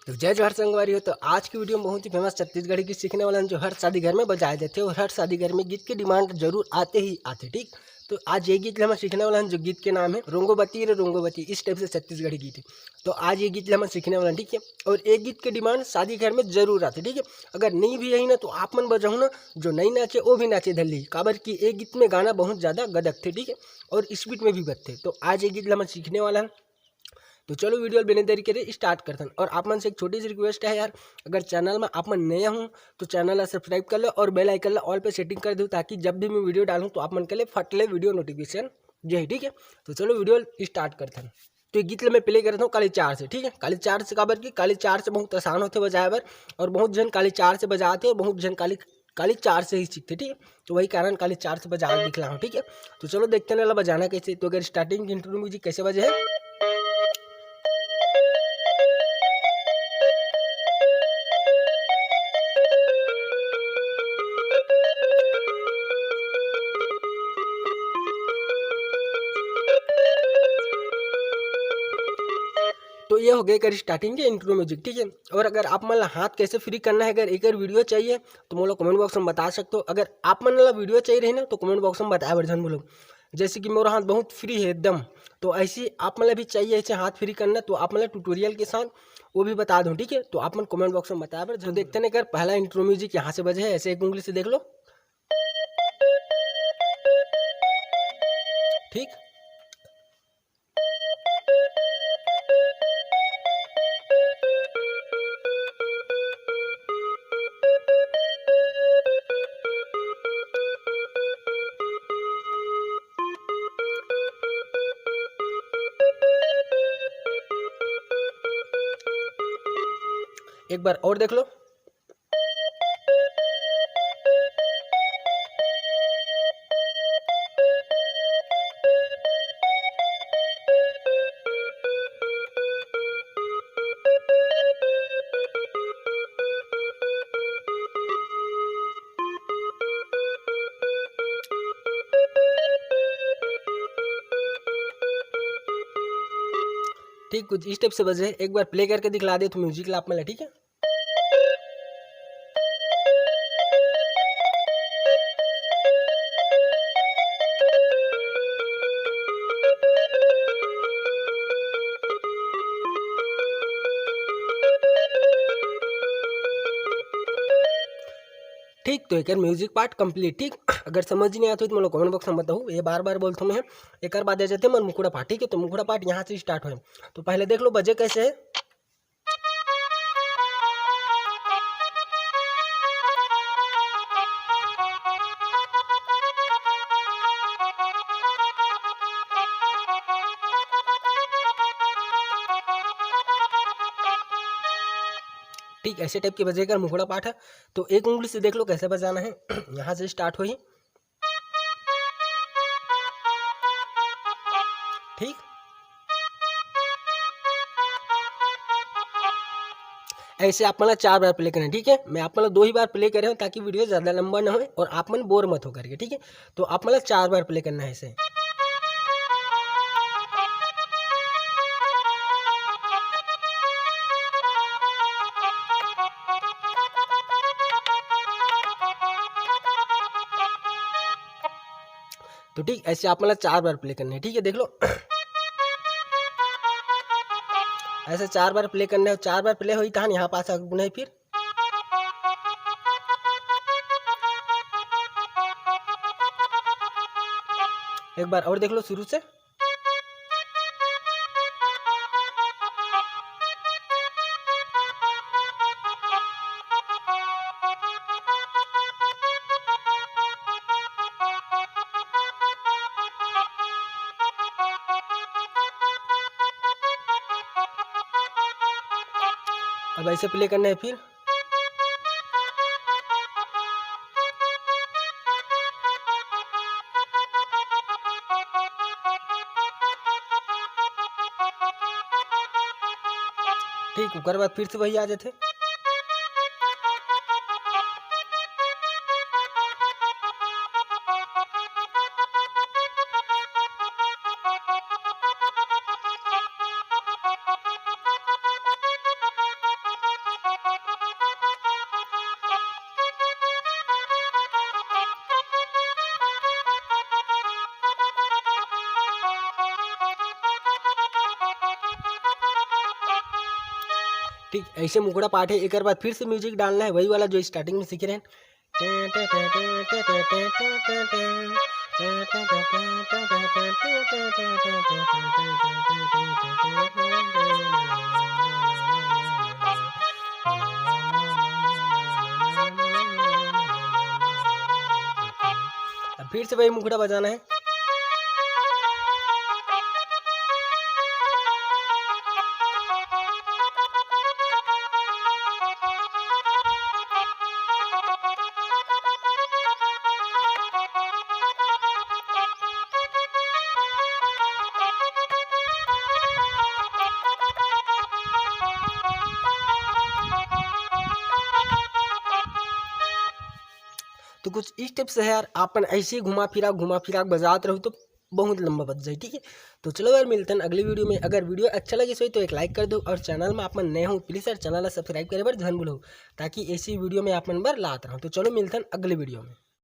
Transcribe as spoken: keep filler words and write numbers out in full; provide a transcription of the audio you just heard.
तो जय जोहार संगवारी हो। तो आज की वीडियो में बहुत ही फेमस छत्तीसगढ़ी गीत सीखने वाला हन, जो हर शादी घर में बजाए जाते हैं और हर शादी घर में गीत के डिमांड जरूर आते ही आते, ठीक। तो आज ये गीत ला हम सीखने वाला हन, जो गीत के नाम है रोंगोबती रे रोंगोबती, इस टाइप से छत्तीसगढ़ी गीत है। तो आज ये गीत ला हम सीखने वाला हन, ठीक है। और ये गीत के डिमांड शादी घर में जरूर आते, ठीक है। अगर नहीं भी यही ना तो आप मन बजाहू ना, जो नहीं नाचे वो भी नाचे धल्ली, काबर कि ये गीत में गाना बहुत ज़्यादा गदक थे, ठीक है, और स्पीड में भी बजते। तो आज ये गीत ला हम सीखने वाला हन। तो चलो वीडियो बिना देरी करे स्टार्ट करथन। और आप मन से एक छोटी सी रिक्वेस्ट है यार, अगर चैनल में आप मन नया हूँ तो चैनल ला सब्सक्राइब कर लो और बेल आइकन ला ऑल पे सेटिंग कर दो, ताकि जब भी मैं वीडियो डालूँ तो आप मन के लिए फट ले वीडियो नोटिफिकेशन जाए, ठीक है। तो चलो वीडियो स्टार्ट करथन। तो ये गीत ला मैं प्ले करत हूँ काली चार से, ठीक है। काली चार से काबर कि काली चार से बहुत आसान होथे बजाए बर, और बहुत झन काली चार से बजाते और बहुत झन काली काली चार से ही सीखते, ठीक है। तो वही कारण काली चार से बजा के दिखला हूँ, ठीक है। तो चलो देखते हैं ना बजाना कैसे। तो अगर स्टार्टिंग इंट्रो म्यूजिक कैसे बजे है, तो ये हो गया एकर स्टार्टिंग के इंट्रो म्यूजिक, ठीक है। और अगर आप मन ला हाथ कैसे फ्री करना है, अगर एकर वीडियो चाहिए तो मोला कमेंट बॉक्स में बता सकते हो। अगर आप मन ला वीडियो चाहिए रहे ना तो कमेंट बॉक्स में बताए बर झन भूलो। जैसे कि मोर हाथ बहुत फ्री है एकदम, तो ऐसे आप मन ला भी चाहिए ऐसे हाथ फ्री करना, तो आप मन ला ट्यूटोरियल के साथ वो भी बता दूँ, ठीक है। तो आप मन कमेंट बॉक्स में बताए बर झन। देखते हैं अगर पहला इंट्रो म्यूजिक यहाँ से बजे है, ऐसे एक उंगली से देख लो, ठीक। एक बार और देख लो। ठीक, कुछ इस टाइप से बजे। एक बार प्ले करके दिखला दे तो म्यूजिक ला आप मन ला, ठीक है। ठीक, तो एकर म्यूजिक पार्ट कंप्लीट। ठीक, अगर समझ नहीं आत हो तो मोला कमेंट बॉक्स में बताओ, ये बार बार बोलथों मैं। एकर बाद आ जाते मन मुखड़ा पार्ट, ठीक है। तो मुखड़ा पार्ट यहाँ से स्टार्ट होए, तो पहले देख लो बजे कैसे है। ठीक, ऐसे टाइप के बजेगा मुखड़ा पाठ है। तो एक उंगली से देख लो कैसे बजाना है, यहाँ से स्टार्ट होही। ठीक, ऐसे आप मन ला चार बार प्ले करना है, ठीक है। मैं आप मन ला दो ही बार प्ले करे हूँ ताकि वीडियो ज़्यादा लंबा ना होए और आप मन बोर मत हो करके, ठीक है। तो आप मन ला चार बार प्ले करना है ऐसे। तो ठीक, ऐसे आप मन ला चार बार प्ले करना है, ठीक है। देख लो, ऐसे चार बार प्ले करना है। चार बार प्ले होई तहन यहाँ पास आगू नहीं फिर। एक बार और देख लो शुरू से। अब ऐसे प्ले करना है फिर। ठीक, ओकर बाद फिर से वही आ जाथे। ठीक, ऐसे मुखड़ा पाठ है। एक बार फिर से म्यूजिक डालना है, वही वाला जो स्टार्टिंग में सीखे रहे। अब फिर से वही मुखड़ा बजाना है। तो कुछ इस टाइप से है यार, अपन ऐसे ही घुमा फिरा घुमा फिरा के बजात रहू तो बहुत लंबा बज जाए, ठीक है। तो चलो यार, मिलते हैं अगली वीडियो में। अगर वीडियो अच्छा लगे सो तो एक लाइक कर दो, और चैनल में अपन नए हो प्लीज यार चैनल ला सब्सक्राइब करे बर झन भूलो, ताकि ऐसी वीडियो में अपन बर लात रहूँ। तो चलो मिलते हैं अगली वीडियो में।